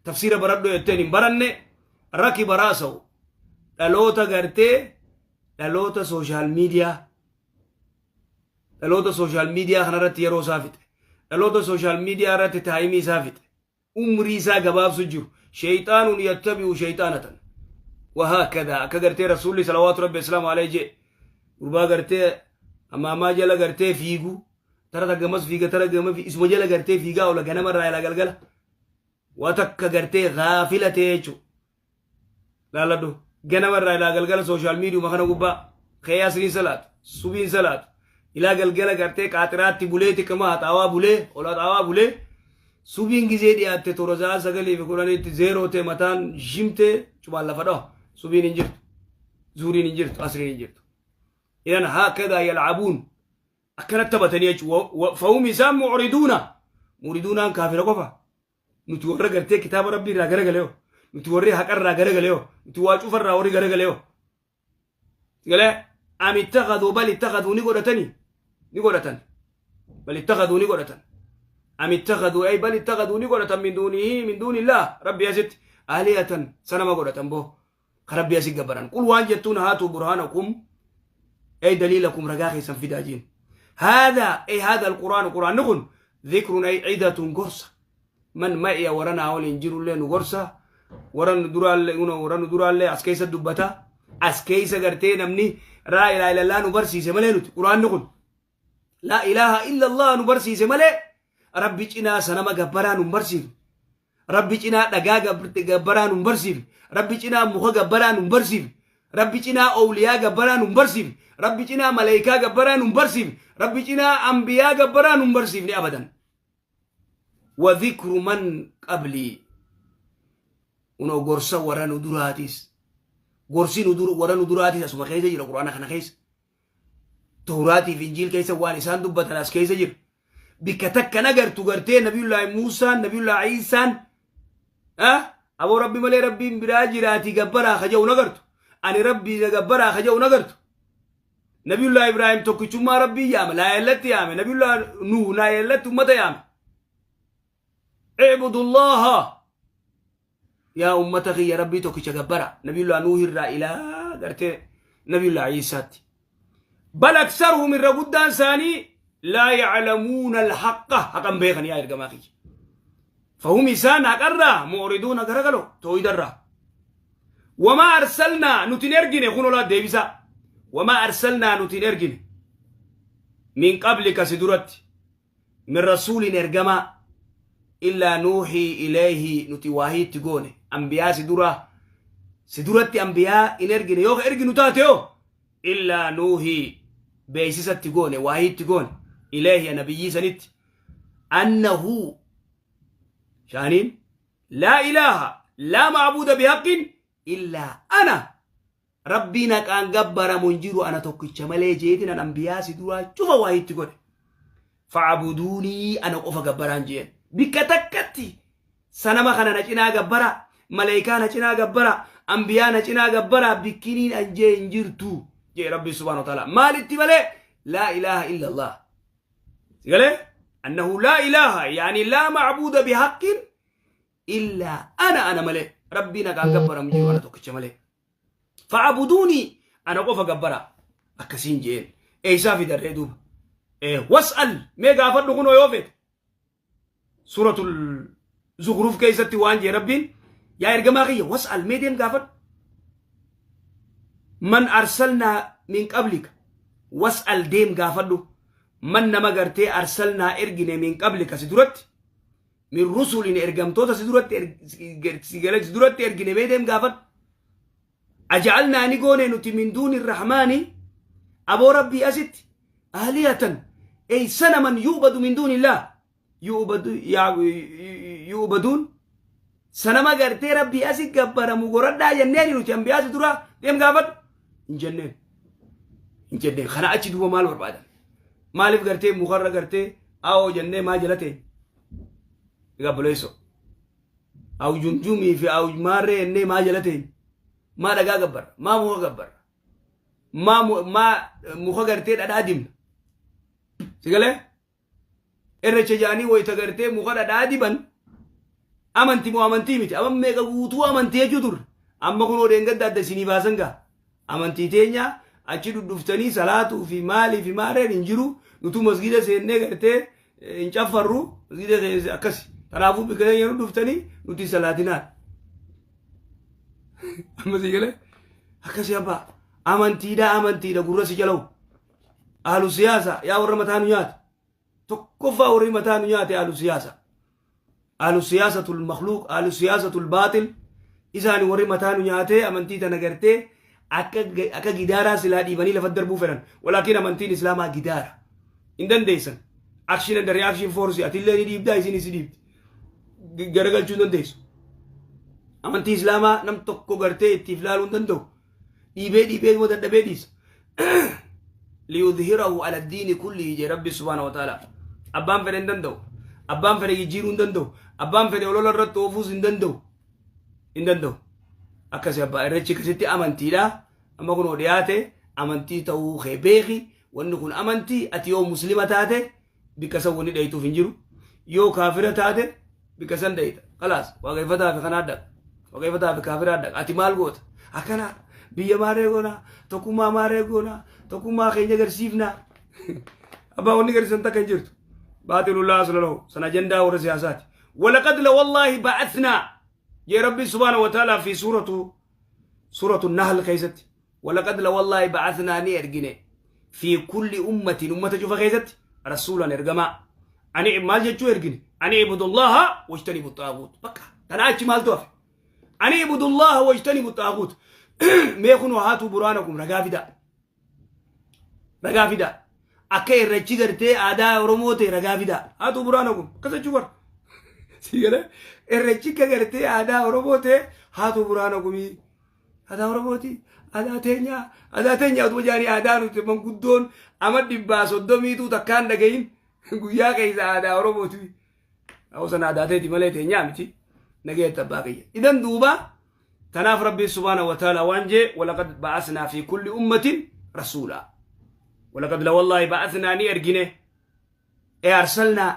tafsiira baradhu yoo jetteen hin baranne rakiba raasahu dhaloota gartee dhaloota sooshaal miidiyaa dhaloota sooshaal miidiyaa kanarratti yeroo isaa fixe dhaloota sooshaal miidiyaa irratti taayimii isaa fixe umrii isaa gabaabsu jiru sheyxaanuun yattabi'u sheyxaanatan wahaakada akka gartee Rasuulli salawaatu Rabbi islaamu alayhi jee gurbaa gartee amaamaa jala gartee fiigu tara gamas fiiga tara gama isuma jala gartee fiigaa oola ganama irraa ilaa galgala waa takka gartee gaafila ta'e jechuudha laaladhu ganama irraa ilaa galgala sooshaal miidiyuma kana gubbaa ka'ee asriin salaatu subiin salaatu ilaa galgala gartee qaaxiraatti bulee xiqqama haxaawaa bulee ol haxaawaa bulee subiin gizee dhiyaatte toora sa'a 9:10tti zeeroo ta'e mataan shimtee cubaan lafa dhawa subiin hin jirtu zuuriin hin jirtu asriin hin jirtu idan haakadaa yalcabuun akkanatti taphatanii jechuudha fahum isaan mucriduuna mucriduunaan kaafira qofa Nuti warra gartee kitaaba Rabbii irraa garagale hoo? Nuti warri haqa irraa garagale hoo? Nuti waa cufa irraa warri garagale hoo? Galee am ittakhaduu bal ittakhaduu ni godhatani ni godhatan bal ittakhaduu ni godhatan am ittakhaduu ay bal ittakhaduu ni godhatan min duunihi min duunillah Rabbi asitti aalihatan sanama godhatan boo ka Rabbi asi gabbaran qul waan jettuun haatuu burhaanakum ay daliilakum ragaa keessan fidaa jiin haadha ay haadha alqur'aanu qur'aanni kun dhikrun ay cidatun gorsa man ma'iya warra naa waliin jirullee nu gorsa warra nu duraallee warra nu duraallee as keessa dubbata as keessa gartee namni laa ilaaha illallah nu barsiise malee nuti qur'aanni kun laa ilaaha illallah nu barsiise malee Rabbi cinaa sanama gabbaraa nu hin barsiifne. Rabbi cinaa dhagaa gabbaraa nu hin barsiifne. Rabbi cinaa muka gabbaraa nu hin barsiifne. Rabbi cinaa owliyaa gabbaraa nu hin barsiifne. Rabbi cinaa maleeykaa gabbaraa nu hin barsiifne. Rabbi cinaa ambiyaa gabbaraa nu hin barsiifne abadan. Wa dhikru man qablii. Unoo gorsa warra nu duraatis. Gorsi nu dur warra nu duraatis asuma keessa jira Qur'aana kana keessa. Tawraatii fi Injiil keessa waan isaan dubbatan as keessa jira. Bikka takka nagartu gartee Nabiyullaahi Muusaan, Nabiyullaahi Iisaan, aboo Rabbi malee Rabbiin biraa jiraatii gabbaraa ka jedhu nagartu. Ani Rabbii na gabbaraa ka jedhu nagartu. Nabiyullah Ibrahim tokkichummaa Rabbii yaame, laayellatti yaame. Nabiyullah Nuh laayellatti ummata yaame. Ibudullaha, yaa ummata kiyya, Rabbii tokkicha gabbara. Nabiyullah Nuh irraa ilaa gartee Nabiyullah Iisaatti. Bal aksaruhum, irra guddaan isaanii, laa yaclamuuna alhaqqa, haqan beekan yaa ergamaa kiyya. Fahum, isaan haqarraa, mu'riduuna, garagalo tooyidarraa. Wamaa arsalnaa, nuti hin ergine. Kun olaa deebisaa. Wamaa arsalnaa, nuti hin ergine, min qablika, si duratti, min rasuulin, ergamaa, illaa nuuxii ilayhi, nuti waahiitti goone. Ambiyaa si duraa, si duratti ambiyaa hin ergine. Yoo erginu taate yoo, illaa nuuhii, beeksisatti goone, waahiitti goone, ilayhi, nabiyyii sanitti, annahu shaaniin laa ilaaha, laa macbuuda bihaqqin illaa ana, Rabbiin haqaan gabbaramu hin jiru ana tokkicha malee jeetin an ambiyaa si duraa cufa waahiitti godhe. Facbuduunii, ana qofa gabbaraan jeen. Bikka takkatti sanama kana na cinaa gabbara, maleekaa na cinaa gabbara, ambiyaa na cinaa gabbara bikkiniin an jee hin jirtu jee Rabbi subhaanahu wa ta'ala. Maalitti malee? Laa ilaaha illa Allah. Sigalee? Annahu laa ilaaha, yaani laa macbuuda bihaqqin illaa ana, ana malee. Rabbiin haqaan gabbaramu jiru ana tokkicha malee. Facbuduunii, ana qofa gabbara akkasiin jeen. Eeysaa fidarree duuba? Was'al, mee gaafadhu kunoo yoo feete. Suuratul Zukhruf keessatti waan jee Rabbiin: yaa ergamaa kiyya, was'al, mee deem gaafadhu. Man arsalnaa min qablika, was'al, deem gaafadhu, man, nama gartee, arsalnaa, ergine, min qablika, si duratti, min rusulin, ergamtoota si duratti si duratti ergine mee deem gaafadhu. Aja'alnaa, ni goone nuti, min duuni rahmaani, aboo Rabbii asitti, aalihatan, ey sanaman yu'badu min duunillah, yu'badu yu'baduun, sanama gartee Rabbii asi gabbaramu goradhaa jenneeni nuti ambiyaa si dura? Deem gaafadhu. Hin jenneen, hin jenneen. Kana achi duuba maal barbaadan? Maaliif gartee mukarra gartee aawoo jennee maa jala teenya? Egaa buleessoo aw jumjumii fi aw maarree jennee maa jala teenya? Maa dhagaa gabbarra? Maa muka gabbarra? Maa maa muka gartee dhadhaa dibna? Si galee? Irrecha jaanii wayita gartee muka dhadhaa diban amanti moo amantii miti? Amma meeqa guutuu amantii jechuu turre. Amma kunoo dheengadda adda isinii baasan gaa. Amantii teenya achi dhudhuftanii salaatuu fi maalii fi maarreen hin jiru. Nutu masgida seennee gartee hin caffarru masgida keessa akkasi. Kanaafuu bikka teenya dhudhuftanii nuti salaatinaa. Amma si galee? Akkasi abbaa. Amantiidha, amantiidha gurra si jala'u. Ahlu siyaasa, yaa warra mataa nu nyaate. Tokkoffaa warri mataa nu nyaate ahlu siyaasa. Ahlu siyaasatul makhluuq, ahlu siyaasatul baaxil. Isaan warri mataa nu nyaatee amantii tana gartee akka gidaaraa silaa dhiibanii lafa darbuu fedhan. Walaakin amantiin Islaamaa gidaara. Hin dandeessan. Action and reaction force, atillee ni dhiibdaa, isin si dhiibdi. Garagalchuu hin dandeessu. Amantii Islaamaa nam tokko gartee ittiif laaluu hin danda'u. Dhiibee dhiibee immoo dadhabee dhiisa. Liyudhirahu ala diini kullihi jee Rabbi subhaanahu wa ta'ala. Abbaan fedhe hin danda'u. Abbaan fedhe jijjiiruu hin danda'u. Abbaan fedhe olola irratti oofuus hin danda'u. Hin danda'u. Akkasi abbaa, irreechi akkasitti amantiidha. Amma kunoo dhiyaate, amantii ta'uu kee beeki. Wanni kun amantii. Ati yoo muslima taate bikka san wanni dhayituuf hin jiru. Yoo kaafira taate bikka san dhayita. Kalaas, waaqeffataa fi kanaa dhaqa. Waaqeffataa fi kaafiraa dhaqa. Ati maal goota? Akkana biyya maaree goona, tokkummaa maaree goona, tokkummaa keenya agarsiifna. Abbaa, wanni agarsiisan takka hin jirtu. Baaxilu laa asla lahu. San ajandaa warra siyaasaati. Walaqad la wallaahi ba'athnaa jee Rabbi subhaanahu wa ta'ala fi suuratu Nahl keessatti. Walaqad la wallaahi ba'athnaa, ni ergine, fi kulli ummatin, ummata cufa keessatti, rasuulan, ergamaa. Ani maal jechuu ergine? Ani ibudullaha wajtanibu xaaguut. Bakka tana achi maaltu hafe? Ani ibudullaha wajtanibu xaaguut. Mee kunoo haatu buraanakum, ragaa fidaa, ragaa fidaa. Akka irrachi gartee aadaa Oromoo ta'e ragaa fidaa. Haatu buraanakum akkas jechuu bara. Si galee? Irreechi akka gartee aadaa Oromoo ta'e haatu buraanakumii. Aadaa Oromooti, aadaa teenyaa, aadaa teenyaa utuma jaanii aadaa nuti manguddoon ama 130tu takkaan dhagahin guyyaa keessa aadaa Oromooti. Hawsan aadaa teeti malee teenyaa miti. Nageetta abbaa kiyya. Idan duuba tanaaf Rabbiin subhaanahu wa ta'ala waan jee: walaqad ba'asnaa fi kulli ummatin rasuulaa. Walaqad la wallaahi ba'athnaa ni ergine. Ee arsalnaa.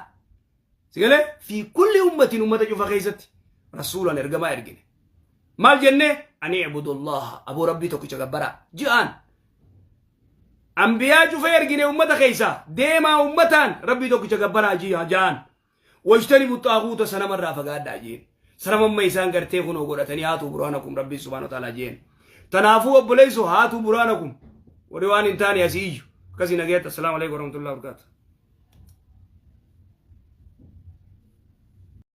Sigalee fi kulli ummatin ummata cufa keessatti rasuulan ergamaa ergine. Maal jenne ani ibudullaha aboo rabbii tokkicha gabbaraa ji'aan. Ambiyaa cufa ergine ummata keessa deemaa ummataan rabbii tokkicha gabbaraa ji'aan. Wajtanibu xaaguuta sanamarraa fagaadhaa jeen. Sanama amma isaan gartee kunoo godhatanii haatuu burhaanakum rabbiin subhaanahu wa ta'aalaa jeen. Tanaafuu obboleessoo haatuu burhaanakum warri waan hin taane asii iyyu. Akkasii nageetta. Assalaamu alaikum warahmatullahi wabarakatuh.